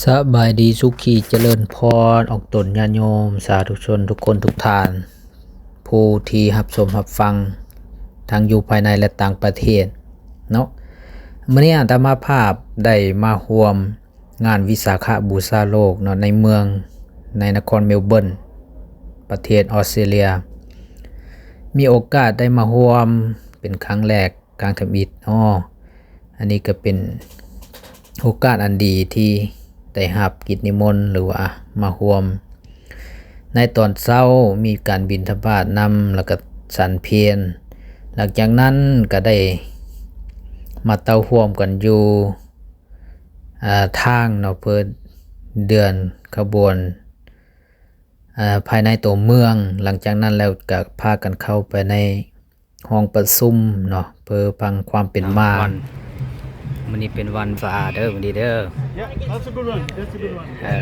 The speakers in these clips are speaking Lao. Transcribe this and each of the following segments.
ສະບາຍດີ ສຸຂີ ຈະເລີນພອນ ອອກຕົນຍາດໂຍມ ສາທຸຊົນທຸກຄົນທຸກທ່ານ ຜູ້ທີ່ຮັບຊົມຮັບຟັງ ທັງຢູ່ພາຍໃນ ແລະ ຕ່າງປະເທດເນາະ. ມື້ນີ້ອາດຕະມາພາບໄດ້ມາຮ່ວມງານວິສາຂະບູຊາໂລກເນາະ ໃນເມືອງ ໃນນະຄອນເມລເບີນ ປະເທດອອສເຕຣເລຍ. ມີໂອກາດໄດ້ມາຮ່ວມເປັນຄັ້ງແລກ ຄັ້ງທຳອິດເນາະ. ອັນນີ້ກໍເປັນໂອກາດອັນດີທີ່ໄດ້ຮັບກິດນິມົນ ຫຼືວ່າມາຮ່ວມໃນຕອນເຊົ້າ ມີການບິນທະບາດນຳ ແລ້ວກໍສັນເພນ. ຫຼັງຈາກນັ້ນກໍໄດ້ມາເຕົ້າຮ່ວມກັນຢູ່ ອາ ທາງເນາະ ເພື່ອເດີນຂະບວນ ອາ ພາຍໃນຕົວເມືອງ. ຫຼັງຈາກນັ້ນແລ້ວກໍພາກັນເຂົ້າໄປໃນ ຫ້ອງປະຊຸມເນາະ ເພື່ອຟັງຄວາມເປັນມາ. ວັນ ມື້ນີ້ເປັນວັນສາເດີ ມື້ນີ້ເດີ. Yeah, that's a good one. That's a good one. ເອີ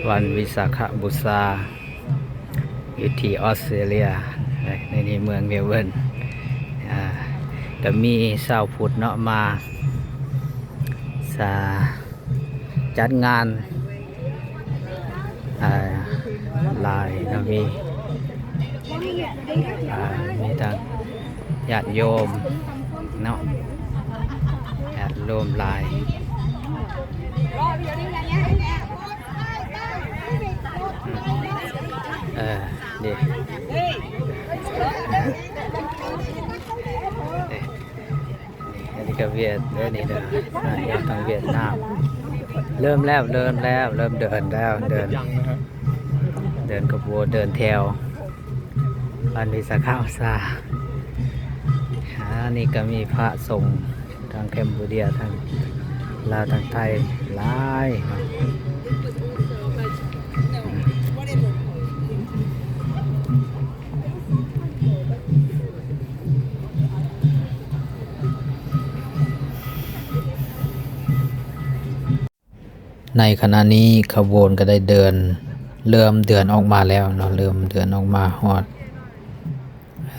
ວັນວິສາຂະບູຊາ ຢູ່ທີ່ອອສເຕຣເລຍ ໃນ ໃນເມືອງເມລເບີນ. ອາ ກໍມີຊາວພຸດເນາະ ມາ ສາ ຈັດງານ ອາ ຫຼາຍເນາະ ມີ ອາ ມີທັງຍາດໂຍມເນາະ ຍາດໂຍມຫຼາຍ. ເອີ ເດ້ ເດ້. ນີ້ ອັນນີ້ກໍຫວຽດເດີ ນີ້ເດີ ທາງຫວຽດນາມ. ເລີ່ມແລ້ວ ເລີ່ມແລ້ວ ເລີ່ມເດີນແລ້ວ ເດີນ ເດີນຂະບວນ ເດີນແຖວ ວັນວິສາຂະບູຊາ. ອາ ນີ້ກໍມີພະສົງທາງແຄມໂບເດຍ ທາງລາວ ທາງໄທຫຼາຍເນາະ. ໃນຂະນະນີ້ຂະບວນກໍໄດ້ເດີນ ເລີ່ມເດີນອອກມາແລ້ວເນາະ ເລີ່ມເດີນອອກມາຮອດ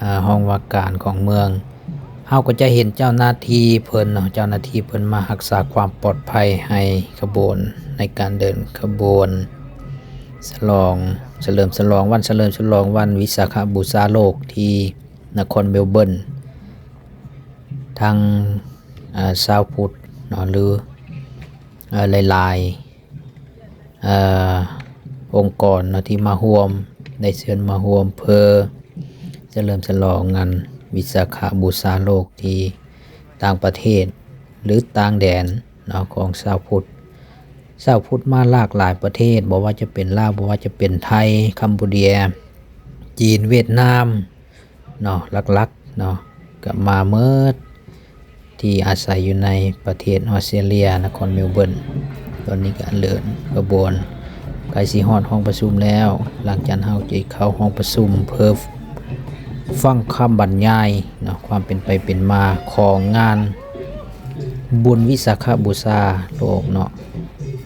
ອາ ຫ້ອງວ່າການຂອງເມືອງ. ເຮົາກໍຈະເຫັນເຈົ້າໜ້າທີ່ເພິ່ນເນາະ ເຈົ້າໜ້າທີ່ເພິ່ນມາຮັກສາຄວາມປອດໄພໃຫ້ຂະບວນ ໃນການເດີນຂະບວນສະຫຼອງ ສະເຫຼີມສະຫຼອງ ວັນສະເຫຼີມສະຫຼອງວັນວິສາຂະບູຊາໂລກທີ່ນະຄອນເມລເບີນ. ທັງ ເອີ ຊາວພຸດເນາະ ຫຼື ເອີ ຫຼາຍໆ ເອີ ອົງກອນເນາະ ທີ່ມາຮ່ວມ ໄດ້ເຊີນມາຮ່ວມເພື່ອສະເຫຼີມສະຫຼອງງານວິສາຂະບູຊາໂລກທີ່ຕ່າງປະເທດ ຫຼື ຕ່າງແດນເນາະ ຂອງຊາວພຸດ. ຊາວພຸດມາຫຼາກຫຼາຍປະເທດ ບໍ່ວ່າຈະເປັນລາວ ບໍ່ວ່າຈະເປັນໄທ ຄຳໂບເດຍ ຈີນ ຫວຽດນາມ ເນາະ ຫຼັກໆເນາະ ກໍມາໝົດ ທີ່ອາໄສຢູ່ໃນປະເທດອອສເຕຣເລຍ ນະຄອນເມລເບີນ. ຕອນນີ້ກໍເດີນຂະບວນ ໃກ້ຊິຮອດຫ້ອງປະຊຸມແລ້ວ. ຫຼັງຈາກເຮົາຈະເຂົ້າຫ້ອງປະຊຸມ ເພື່ອຟັງຄຳບັນຍາຍເນາະ ຄວາມເປັນໄປເປັນມາຂອງງານບຸນວິສາຂະບູຊາໂລກເນາະ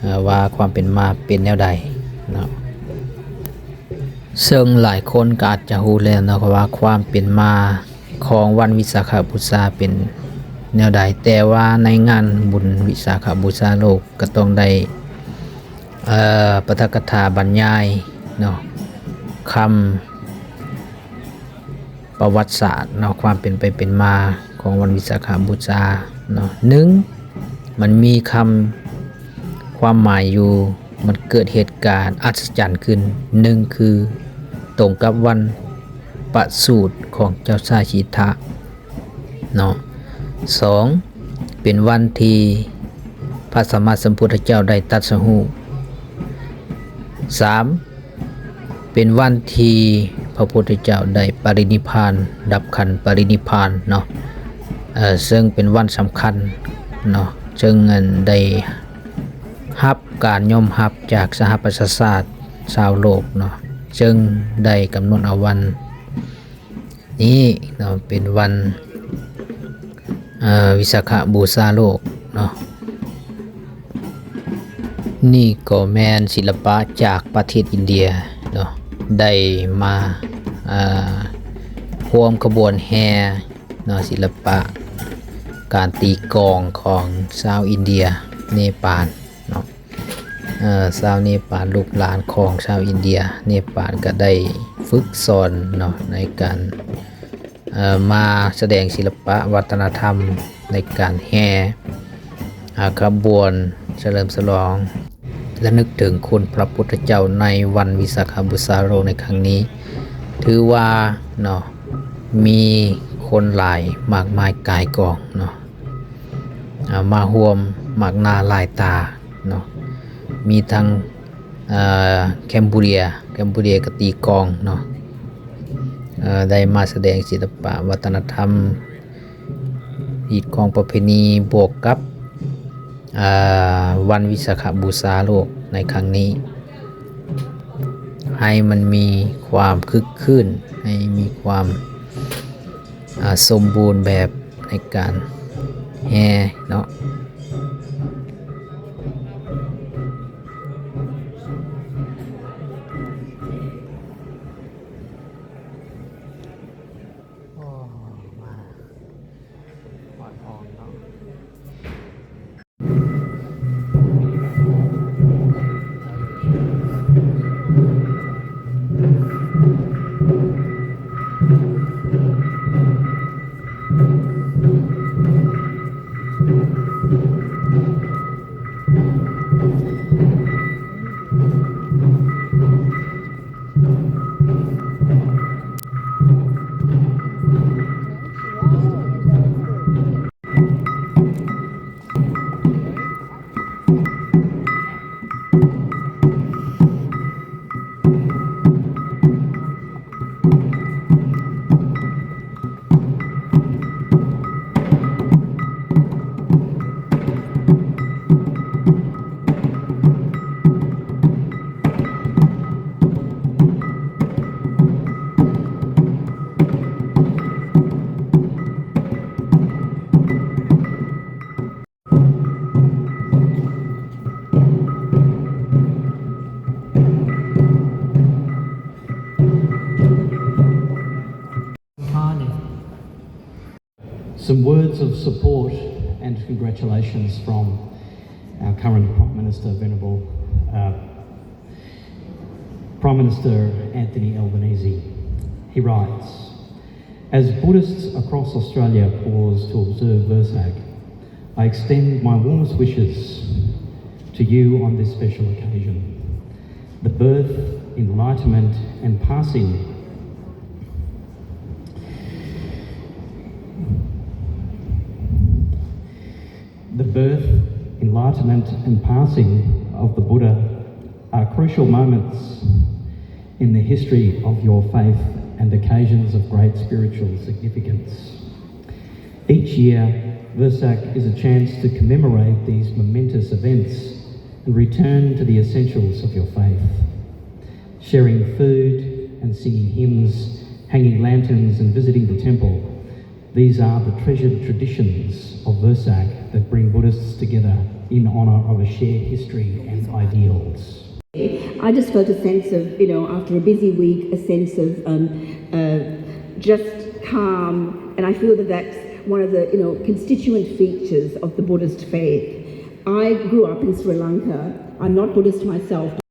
ເອີ ວ່າຄວາມເປັນມາເປັນແນວໃດເນາະ. ເຊິ່ງຫຼາຍຄົນກໍອາດຈະຮູ້ແລ້ວເນາະ ວ່າຄວາມເປັນມາຂອງວັນວິສາຂະບູຊາເປັນແນວໃດ, ແຕ່ວ່າໃນງານບຸນວິສາຂະບູຊາໂລກກໍຕ້ອງໄດ້ ເອີ ປາຖະກະຖາບັນຍາຍເນາະ ຄຳ ປະຫວັດສາດເນາະ ຄວາມເປັນໄປເປັນມາຂອງວັນວິສາຂະບູຊາເນາະ. ໜຶ່ງ ມັນມີຄຳຄວາມໝາຍຢູ່ ມັນເກີດເຫດການອັດສະຈັນຂຶ້ນ. ໜຶ່ງ ຄືຕົງກັບວັນປະສູດຂອງເຈົ້າຊາຍສິດທະເນາະ. ສອງ ເປັນວັນທີ່ພະສຳມາສຳພຸດທະເຈົ້າໄດ້ຕັດສະຮູ້. ສາມ ເປັນວັນທີ່ພະພຸດທະເຈົ້າໄດ້ປະລິນິບພານ ດັບຂັນປະລິນິບພານເນາະ ເຊິ່ງເປັນວັນສຳຄັນເນາະ ເຊິ່ງໄດ້ຮັບການຍອມຮັບຈາກສະຫະປະຊາຊາດຊາວໂລກເນາະ ເຊິ່ງໄດ້ກຳນົດເອົາວັນ ນີ້ເນາະ ເປັນວັນ ເອີ ວິສາຂະບູຊາໂລກເນາະ. ນີ້ກໍແມ່ນສິລະປະຈາກປະເທດອິນເດຍເນາະ ໄດ້ມາ ເອີ ຮ່ວມຂະບວນແຫ່ເນາະ ສິລະປະການຕີກອງຂອງຊາວອິນເດຍ ເນປານ ເນາະ ເອີ ຊາວເນປານ ລູກຫຼານຂອງຊາວອິນເດຍເນປານ ກໍໄດ້ຝຶກສອນເນາະ ໃນການ ເອີ ມາສະແດງສິລະປະວັດທະນະທຳ ໃນການແຫ່ ອາ ຂະບວນສະເຫຼີມສະຫຼອງ ລະນຶກເຖິງຄຸນພະພຸດທະເຈົ້າໃນວັນວິສາຂະບູຊາໂລກໃນຄັ້ງນີ້ ຖືວ່າເນາະ ມີຄົນຫຼາຍມາກມາຍກາຍກອງເນາະ ອາ ມາຮ່ວມມາກໜ້າຫຼາຍຕາເນາະ ມີທັງ ເອີ ແຄມໂບເດຍ ແຄມໂບເດຍກໍຕີກອງເນາະ ເອີ ໄດ້ມາສະແດງສິລະປະວັດທະນະທຳ ຮີດຄອງປະເພນີ ບວກກັບ ອາ ວັນວິສາຂະບູຊາໂລກໃນຄັ້ງນີ້ ໃຫ້ມັນມີຄວາມຄຶກຄື້ນ ໃຫ້ມີຄວາມ ອາ ສົມບູນແບບໃນການແຫ່ເນາະ. ໂອ້ ມາຮອດຫ້ອງເນາະ. Some words of support and congratulations from our current Prime Minister, Venerable, uh, Prime Minister Anthony Albanese. He writes, "As Buddhists across Australia pause to observe Vesak, I extend my warmest wishes to you on this special occasion, the birth, enlightenment and passing, the birth, enlightenment and passing of the Buddha are crucial moments in the history of your faith and occasions of great spiritual significance. Each year, Vesak is a chance to commemorate these momentous events and return to the essentials of your faith. Sharing food and singing hymns, hanging lanterns and visiting the temple, these are the treasured traditions of Vesak that bring Buddhists together in honour of a shared history and ideals." I just felt a sense of, you know, after a busy week, a sense of, um, uh, just calm, and I feel that that's one of the, you know, constituent features of the Buddhist faith. I grew up in Sri Lanka. I'm not Buddhist myself.